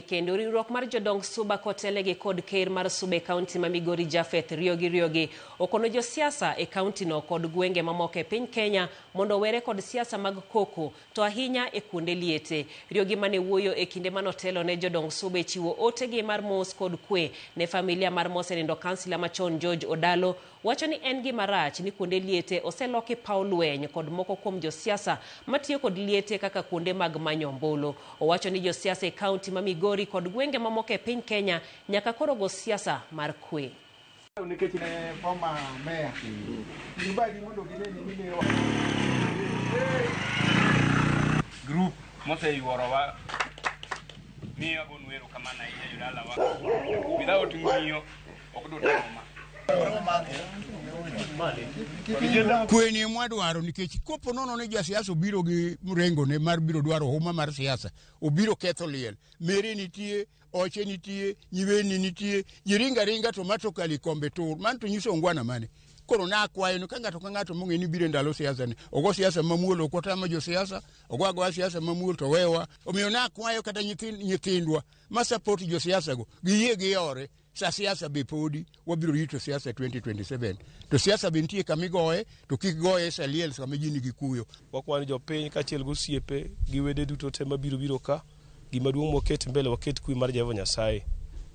Kendo riwruok mar jodong Suba kotelegi kod ker mar Suba e kaunti ma Migori Japheth Riogi Riogi okono josiasa e kauntino kod gwenge mamoko e piny Kenya mondo owere kod siasa mag koko to ahinya e kuonde liete. Riogi mane wuoyo e kinde manotelo ne jodong Suba e chiwo otegi mar mos kod kwe ne familia mar mosenindo kansila machon George Odalo wacho ni en gima rach ni kuonde liete oseloki paw lweny kod moko kuom josiasa matiyo kod liete kaka kuonde mag manyo ombulu. Owacho ni josiasa e kaunti ma Migori kod gwenge mamoko e piny Kenya nyaka koro go siasa mar kwe. Nikech ne former mayor. Gibadi mondo gineni ni miyo Group moseyuorowa miyo agonu erokamano ahinya jodalawa. Without ng'iyo ok dutimo ma. Kweni mwadwaro nikech kopo nono ni jasiasa obiro gi mrengone mar biro dwaro huma mar siasa, obiro ketho liel. Mere nitie, oche nitie, nyiweni nitie, ji ringa ringa to mato kali kombe tur. Mano to nyiso ongwana mane? Koro nakwayo ni ka ng'ato ka ng'ato mong'e ni biro e ndalo siasa ni, ogo siasa mamuol, ok watamo josiasa, ogo agoya siasa mamuol to wewa. Omiyo nakwayo kata nyithindwa ma support josiasa go, giyie giyore. Sa siasa be podi wabiro rito siasa 2027 to siasa be nitie kama igoye to kik goye e saliel sama ji nigi kuyo. Wakwayo ni jopiny kaachiel gi osiepe gi wede duto te mabiro biro ka, gima duong' mwaket mbele waket kwe mar Jehova Nyasaye.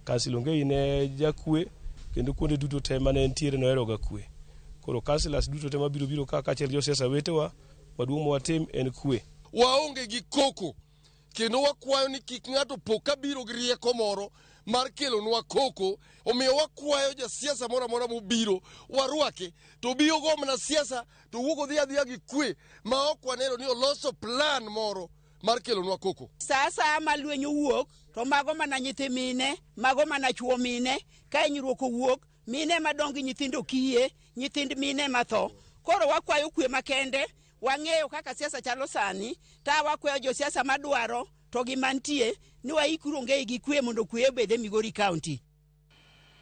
Kansila Ongei ne jakwe kendo kuonde duto te mane entiere noheroga kwe. Koro councillors duto te mabiro biro ka kaachiel gi josiasa wetewa, maduong' mwatim en kwe. Waonge gi koko kendo wakwayo ni kik ng'ato po ka biro gi rieko moro mar kelonwa koko. Omiyo wakwayo jasiasa moro amora mobiro warwake, to obi ogo mana siasa to owuog odhi adhiya gi kwe ma ok waneno ni oloso plan moro mar kelonwa koko. Sa asaya ma lweny owuok to mago mana nyithi mine, mago mana chuo mine. Ka hinyruok owuok, mine ema dong' gi nyithindo kiye, nyithind mine ema tho. Koro wakwayo kwe makende. Wang'eyo kaka siasa chalo sani, ta wakwayo josiasa madwaro to gi mantie ni waikuru ongei gi kwe mondo kwe obed e Migori County.